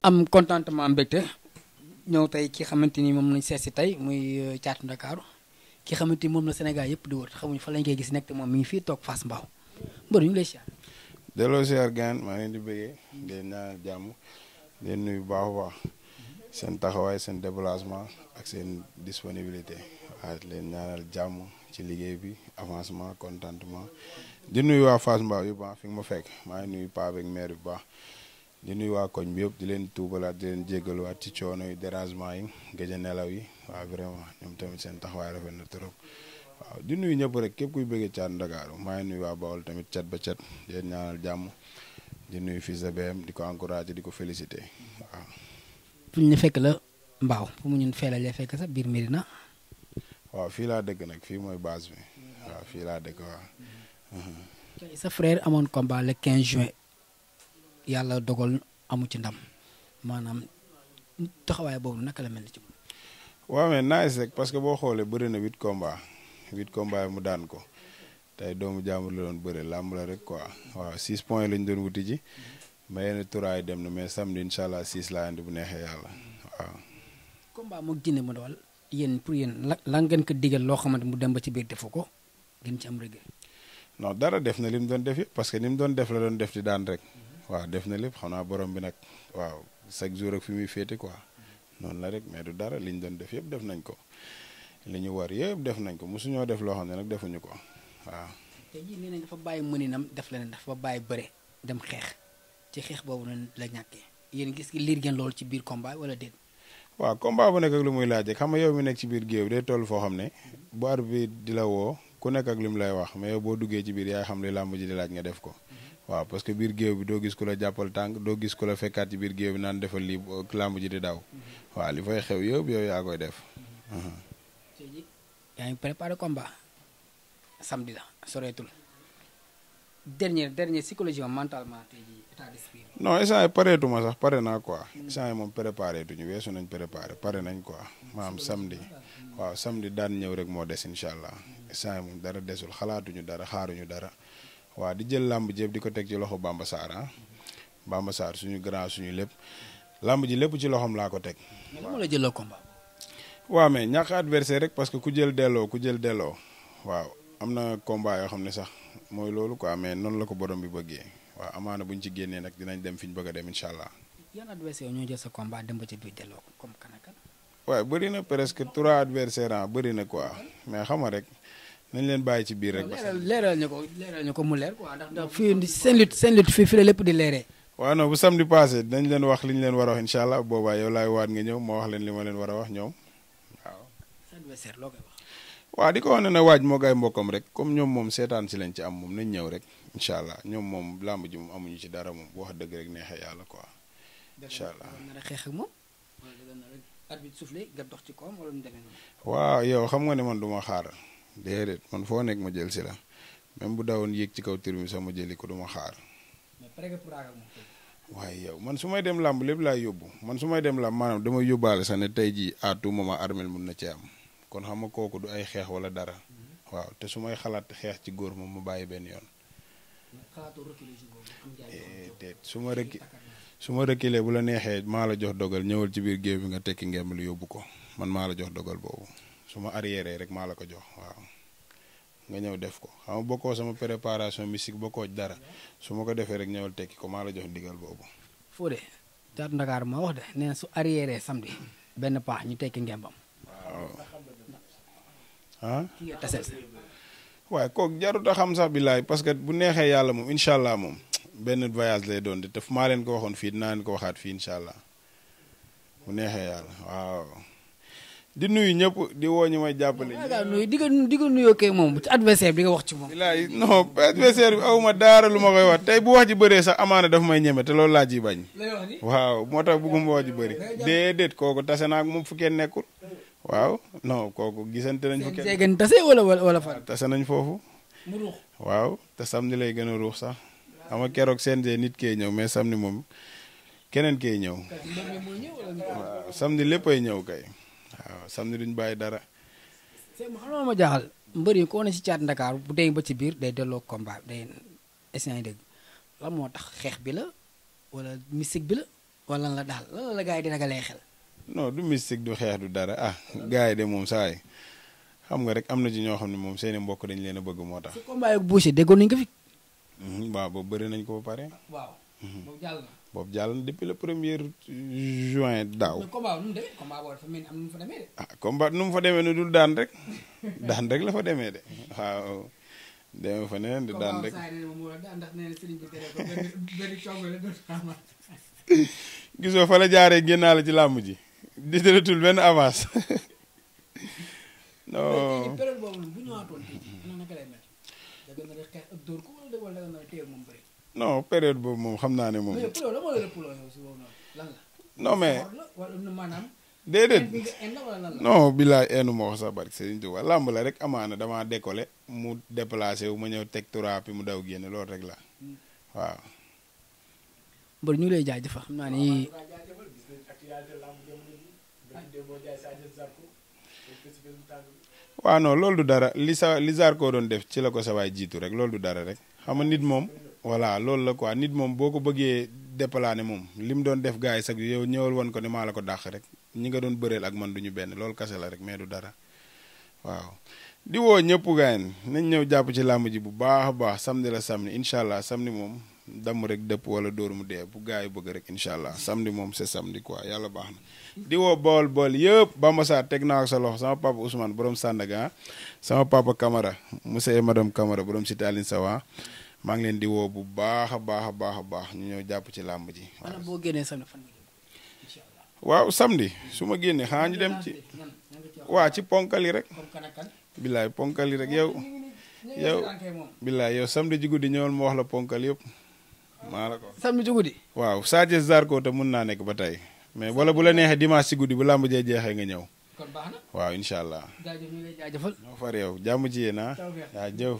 am contentement mbégte ñëw tey ki xamante ni moom lañ seet si tey muy Caatu Ndakaaru ki xamante ni moom la Sénégal yëpp di wër xamuñu fa lañ koy gis nekk te moom mi ngi fii toog Fass Mbao mbër ñu ngi lay siyaar. delloo siyaar gaan maa ngi leen di bëggee leen ñaanal jàmm leen nuyu baax a baax seen taxawaay seen déplacement ak seen disponibilité waaye leen ñaanal jàmm ci liggéey bi avancement contentement di nuyu waa Fass Mbao yëpp fi nga ma fekk maa ngi nuyu paa beeg maire bu baax di nuyu waa koñ bi yëpp di leen tuubalaat di leen jéggaluwaat ci coono yi dérangement yi gëj a nelaw yi waaw vraiment ñoom tamit seen taxawaay rafet na trop waaw di nuyu ñëpp rek képp kuy bëggee Caatu Ndakaaru maa ngi nuyu waa Bawol tamit cat ba cat di leen ñaanal jàmm di nuyu fils de BM di ko encouragé di ko félicité waaw. fu ñu fekk la Mbao fu mu ñun feela lay fekk sa biir Médina. waaw fii laa dëkk nag fii mooy base bi waaw fii laa dëkk waaw. tey sa frère amoon combat le 15 juin yàlla dogal amu ci ndam maanaam taxawaay boobu naka la mel ni ci moom. waaw mais nice rek parce que boo xoolee bëri na 8 combats mu daan ko tey doomu jàmbur la doon bëri làmb la rek quoi waaw 6 points lañ doon wuti ji mais yenn turaay dem na mais samedi incha allah 6 laa andi bu neexee yàlla waaw. combat moog Jinne mu dawal yéen pour yéen lan ngeen ko digal loo xamante mu dem ba ci biir defu ko ngeen ci am rëgg. non dara def na li mu doon def yëpp parce que ni mu doon def la doon def di daan rek waaw def na lépp xam naa borom bi nag waaw chaque jour ak fi muy féete quoi noonu la rek mais du dara li ñu doon def yëpp def nañ ko li ñu war yëpp def nañ ko mosuñoo def loo xam ne nag defuñu ko waaw. tey jii nee nañ dafa bàyyi mëninam def leneen dafa bàyyi bëre dem xeex ci xeex boobu noonu la ñàkkee yéen gis liir ngeen loolu ci biir combat wala déet. waaw combat bu nekk ak lu muy laaj xam nga yow mi nekk ci biir géew day toll foo xam ne bu arbitre bi di la woo ku nekk ak li mu lay wax mais yow boo duggee ci biir yaay xam li làmb ji di laaj nga def ko waaw parce que biir géew bi doo gis ku la jàppal tànk doo gis ku la fekkaat ci biir géew bi naan defal lii làmb ji di daw waaw li fay xew yëpp yow yaa koy def. tey jii yaa ngi préparé combat samedi la soreetul dernier psychologiquement mentalement tey jii état d'esprit. non instant pareetuma sax pare naa quoi instant yi moom préparé tuñu weesu nañ préparé pare nañ quoi maanaam samedi waaw samedi daan ñëw rek moo des incha allah instant yi moom dara desul xalaatuñu dara xaaruñu dara waaw di jël làmb jépp di ko teg ci loxo Bamba Sarr Bamba Sarr suñu grand suñu lépp làmb ji lépp ci loxoom laa ko teg. mais lan moo la jëloo combat. waaw mais ñàkk adversaire rek parce que ku jël delloo waaw am na combat yoo xam ne sax mooy loolu quoi mais noonu la ko borom bi bëggee waaw amaana buñ ci génnee nag dinañ dem fi ñu bëgg a dem incha allah. yan adversaire ñoo jël sa combat dem ba ci biir delloo comme kan ak kan. waaw bëri na presque 3 adversaires bëri na quoi mais xam nga rek nañ leen bàyyi ci biir rek. leeral ñu ko mu leer quoi ndax fii seen lutte fii la lépp di leeree. waaw non bu samedi passé dinañ leen wax li ñu leen war a wax incha allah boobaa yow laay waat nga ñëw moo wax leen li ma leen war a wax ñoom waaw. sa adversaire loo koy wax. waaw di ko wax ne na waaj moo gaay mbokkam rek comme ñoom moom seetaan si lañ ci am moom nañ ñëw rek incha allah ñoom moom làmb ji moom amuñu ci dara moom bu wax dëgg rek neexee yàlla quoi incha allah. dana xeex ak moom wala dana rek arbitre soufflé nga dox ci kawam wala mu demee noonu. waaw yow xam nga ne man du ma xaar déedéet man foo nekk ma jël si la même bu dawoon yéeg ci kaw tribune sax ma jëli ko du ma xaar. mais pare nga pour moom. waaye yow man su may dem làmb lépp laay yóbbu man su may dem làmb maanaam damay yóbbaale sax ne tey jii à tout moment armel mun na ci am kon xam nga kooku du ay xeex wala dara waaw te su may xalaat xeex ci góor moom mu bàyyi benn yoon. déet su ma reculer bu la neexee maa la jox dogal ñëwal ci biir géew bi nga tekki ngemb lu yóbbu ko man maa la jox dogal boobu su ma arrière rek maa la ko jox waaw nga ñëw def ko xam nga bokkoo sama préparation mystique bokkoo dara su ma ko defee rek ñëwal tekki ko maa la jox digal boobu. Fodé Caatu Ndakaaru moo wax de nee na su arrière samedi benn paax ñu tekki ngembam. waaw ah. ki nga taseel sa. waaye kooku jarut a xam sax billaay parce que bu neexee yàlla moom incha allah moom benn voyage lay doon de te maa leen ko waxoon fii dinaa leen ko waxaat fii incha allah bu neexee yàlla waaw. di nuyu ñëpp di woo ñu may jàppale. nuyu di ko nuyoo kay moom ci adversaire bi nga wax ci moom. bilaay non adversaire bi awuma daara lu ma koy wax tey bu wax ji bëree sax amaana dafa may ñeme te loolu laa ciy bañ. waaw moo tax bëgguma wax ji bëri. déedéet kooku tase naa ak moom fu kenn nekkul. waaw non kooku gisante nañ. fu kenn tase wala fan. tase nañ foofu. mu ruux waaw te samedi lay gën a ruux sax. xam nga keroog CNG nit kee ñëw mais samedi moom keneen kee ñëw. waaw samedi léppay ñëw kay. waaw samedi duñ bàyyi dara. xam nga ma jaaxal mbër yi ko ne ci Caatu Ndakaaru bu dee ba ci biir day delloo combat day essayé dégg lan moo tax xeex bi la wala mystique bi la wala lan la daal lan la gars yi di ragalee xel. non du mystique du xeex du dara ah gars yi de moom saa yi xam nga rek am na ci ñoo xam ne moom seeni mbokk dañ leen a bëgg moo tax. su combat ak Boucher déggoon nañu ko fi. waaw boobu bëri nañ ko ba pare. waaw. boobu jàll na. boobu jàll na depuis le 1er juin daaw. mais combat nu mu demee combat boobu dafa mel ni am nu mu fa demee de. ah combat nu mu fa demee ne dul daan rek daan rek la fa demee de waaw demee fa ne di daan rek. combat saa yi moom moo la daan ndax nee na sëriñ bi tere ko benn cong la doon xamal. gisoo fa la jaaree génnaale ci làmb ji di dëratul benn avance. non période boobu noonu bu ñëwaatoon tey jii ana naka lay mel. dëgg na rek xeex ak dóor ko wala dëgg wala dëgg na téye moom bëri. non période boobu moom xam naa ne moom. mais puloo la moo la puloo yow si boobu noonu lan la. non mais wala maanaam. déedéet wala lan la. non bilaay eenu ma wax sax barke Serigne Touba làmb la rek amaana damaa décollé mu déplacé wu ma ñëw teg turapi mu daw génne loolu rek la waaw. mbër ñu ngi lay jaajëfal xam naa ni. waaw non loolu du dara li Zarko doon def ci la ko sa waay jiitu rek loolu du dara rek xam nga nit moom voilà loolu la quoi nit moom boo ko bëggee déplané moom li mu doon def gars yi sax yow ñëwal woon ko ne maa la ko dàq rek ñi nga doon bëreel ak man du ñu benn loolu kase la rek mais du dara waaw. di woo ñëpp gars yi nañ ñëw jàpp ci làmb ji bu baax a baax samedi la samedi incha allah samedi moom damm rek dëpp wala dóor mu dee bu gars yi bëgg rek incha allah samedi moom c'est samedi quoi yàlla baax na. di woo bool yëpp Bamba Sarr teg naa ko sa loxo sama papa Ousmane borom Sandaga sama papa Camara monsieur et madame Camara borom cité Aline Sawa maa ngi leen di woo bu baax a baax ñu ñëw jàpp ci làmb ji. waaw boo génnee samedi fan incha allah. waaw samedi su ma génnee xanaa ñu dem ci waa ci ponkali rek. billaay ponkali rek yow billaay yow samedi ji guddi ñëwal ma wax la ponkal yëpp maa la ko. samedi ji guddi. waaw Sa Thiès Zarko te mun naa nekk ba tey. mais wala bu la neexee dimanche ci guddi bu làmb jee jeexee nga ñëw. kon baax na. waaw incha allah. jaajëf ñu ngi lay jaajëfal. ñoo far yow jàmm ci yéen ah. yaa jëf.